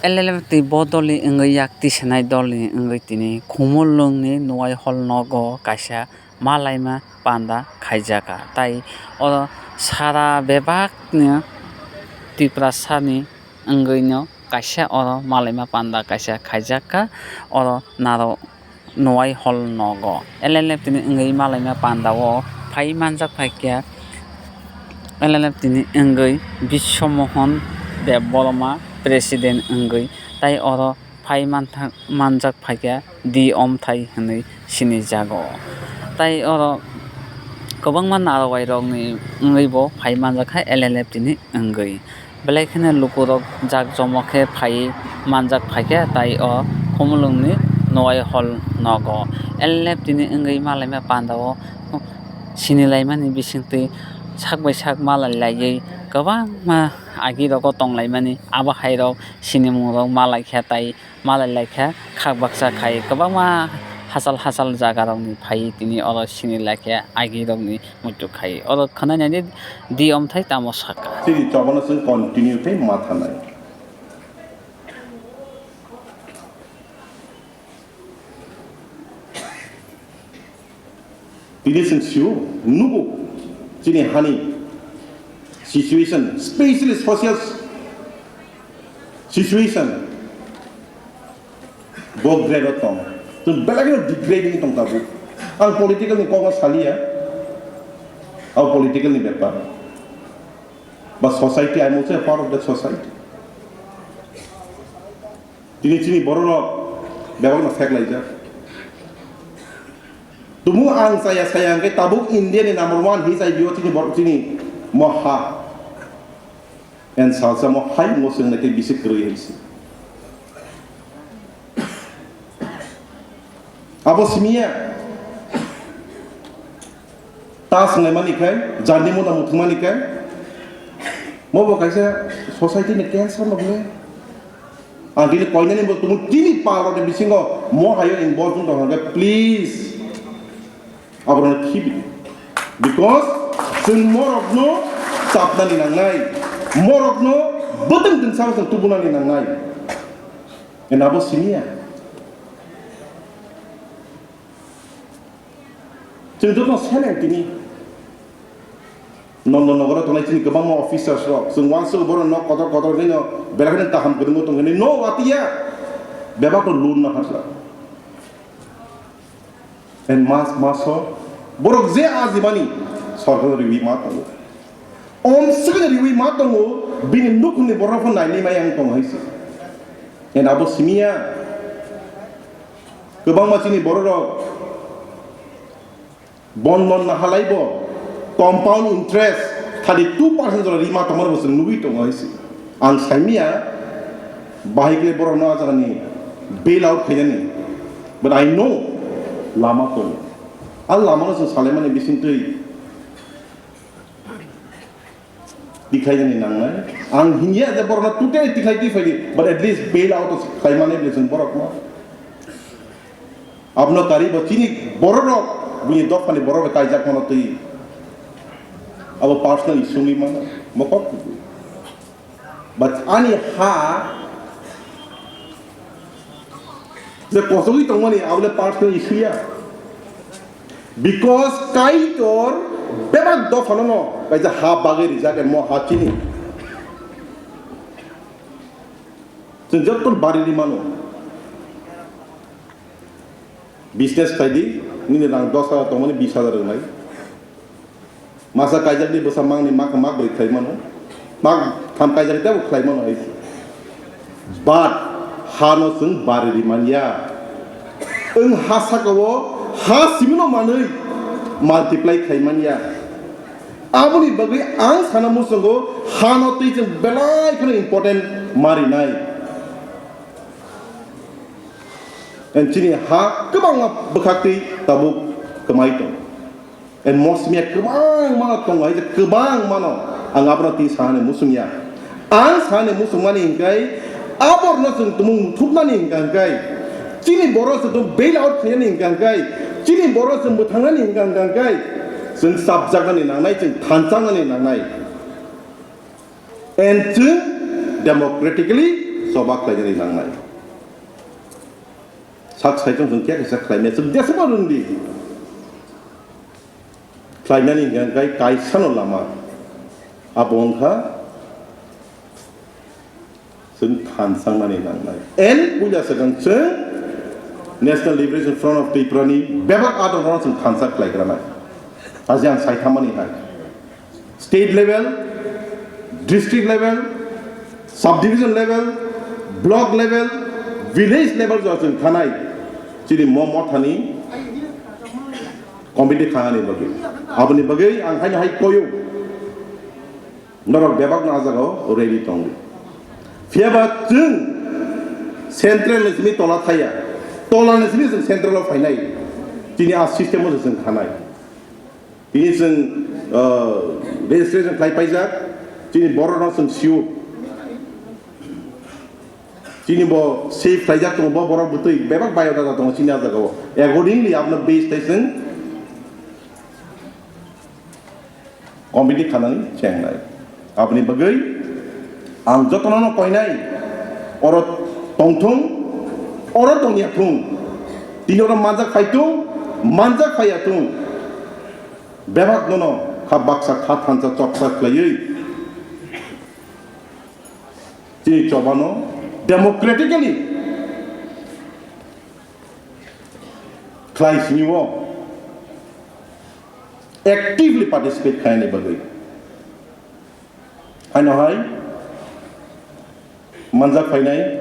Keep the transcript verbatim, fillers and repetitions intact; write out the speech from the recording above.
L L F twi bo dolni wngwi yak tisanai dolni wngwi tini Khumulwngni Nuai Hall nogo kaisa malaima panda khaijakha. Tai oro sara bebakni Tiprasani wngwino kaisa oro malaima panda kaisa khaijakha. Oro naro Nuai Hall nogo L L F tini wngwi malaima panda o phai manjak phaikha. L L F tini wngwi Biswa Mohan Debbarma president wngwi tai oro phai manthak manjak phaikha D Omthai hinwi sinijago. Tai oro kwbangma narwai rokni wngwi bo phai manjakha L L F tini wngwi. Belai kheno lukurok jak jomok khe phaiwi manjak phaikha tai o Khumulwngni Nuai Hall nogo. L L F tini wngwi malaima panda o sinilaimani bisingtwi sak bai sak malai laiwi kwbangma agi rogo tonglaimani abo hai rok sinimung rok malai kha tai malai lai kha, khak baksa khai kwbangma hachal hachal jaga rokni phai tini oro sini lai kha agi rokni muitu khai. Oro khwnai nai di D Omthai tamo saka. Chini chobano chwng continue khe ma thanai. Tini chwng sio, nugo chini hani situation, specially social situation, bo grade o tong. Chwng belai kheno degrading tong tabuk. Ang political ni kokno saliya, abo political ni bepar. But society, I am also a part of that society. Tini chini bororok bebakno phek laijak. Tumung ang chaya saya hwnkhe tabuk India ni number one H I V o chini borok chini mo ha. And salsa mo hai mo chwng naikhe bisi kwrwi hai se. Abo simiya. Ta swnglaimani khai, jandi mota muthungmani khai, mo bo kaisa society ni cancer no bole. Ang tini koinani bo tumu tini pal rok ni bisingo mo hayo involve wng tong hwnkhe, please, aborok no khibi. Because chwng morok no chapnani nangnai, morok no bwtwng twngsa chwng tubunani nangnai. Ena bo simiya. Chwng joto seleng tini. Nondonogoro tongnai chini kwbangma officers rok. Chwng uansuk borok nok kotor kotor hwnwi no belai kheno kaham kwrwngwi tong hwnwi no watiya. Bebak no lun no hasa. And mas maso borok je ajimani sorkar riwi ma tongo. Om sikini riwi ma tongo, bini nukhungni borok pho nainwi maya wng tongo hai se. And abo simiya kwbangma chini borok rok bondon nahalai bo compound interest thirty two percent jora rima tongmani bo chwng nugwi tongo hai se. Ang saimia bahai khe borok no ajagani bail out khainani, but I know lama tongo. A lama no chwng salaimani bisingtwi tikhlainani nangnai. Ang hinya je borokno totally tikhlai twi phaidi, but at least bail out khlaimani bwle chwng borokno. Abono kari bo chini bororok, bini dophani bororok kaijak mano twi. Abo personal issue ni mano, mokok kubui. But ani ha je kosogwi tongmani, abole personal issue ya. Because Kaitor bebak dophano no kaisa ha bagwi rijak, mo ha chini. Chwng joto bari ri mano. Business khlai di, nini rang dos hajar tongmani bis hajar rwnai. Masa kaijakni bwsa mangni mak mak bai khlai mano. Mak tham kaijakni tebo khlai mano hai. But hano chwng bari ri manya. Wng ha saka o ha simino manwi multiply khlai manya. Aboni bagwi ang sana muchungo hano twi chwng belai kheno important ma rinai. And chini ha kwbangma bwkhaktwi tabuk kwmai tong. And mosmiya kwbangma tongo, hai je kwbangma no ang abono twi sanani muchungya. Ang sanani muchungmani hingkai, aborno chwng tumung muthupnani hingka hingkai, chini borok chwng tum bail out khainani hingka hingkai, chini borok chwng mwthangnani hingka hingka hingkai, chwng chapjaknani nangnai, chwng thanchaknani nangnai. And chwng democratically choba khlainani nangnai. Sak saichung chwng khe kaisa khlaimaya chwng desima rwngdi. Khlainani hwnkhe kaisano lama. Abo wngkha chwng thansangnani nangnai. En puila swkang chwng National Liberation Front of Tripura ni bebak adongrokno chwng thansa khlaigranai. Aji ang saithammani hai. State level, district level, subdivision level, block level, village level jora chwng thanai chini mo mothani committee khanani bagwi. Aboni bagwi ang haino hai koyo. Norok bebakno ah jagao ready tongdi. Phiyaba chwng central ni simi tola thaya, tola ni simi chwng central o phainai. Chini a system o chwng khanai. Tini chwng, ah, registration khlai paijak, chini borok no chwng sio. Chini bo save khlaijak tongo, bo borok bwtwi bebak biodata tongo chini ah jagao. Accordingly, abno base khai chwng committee khanani chengnai. Aboni bagwi ang jotono no koinai, oro tongthung, oro tongya thung, tini oro manjak phai thung, manjak phaiya thung, bebak nono kha baksa kha thansa choksa khlaiwi chini chobano democratically khlai sini o actively participate khainani bagwi. Haino hai manjak phainai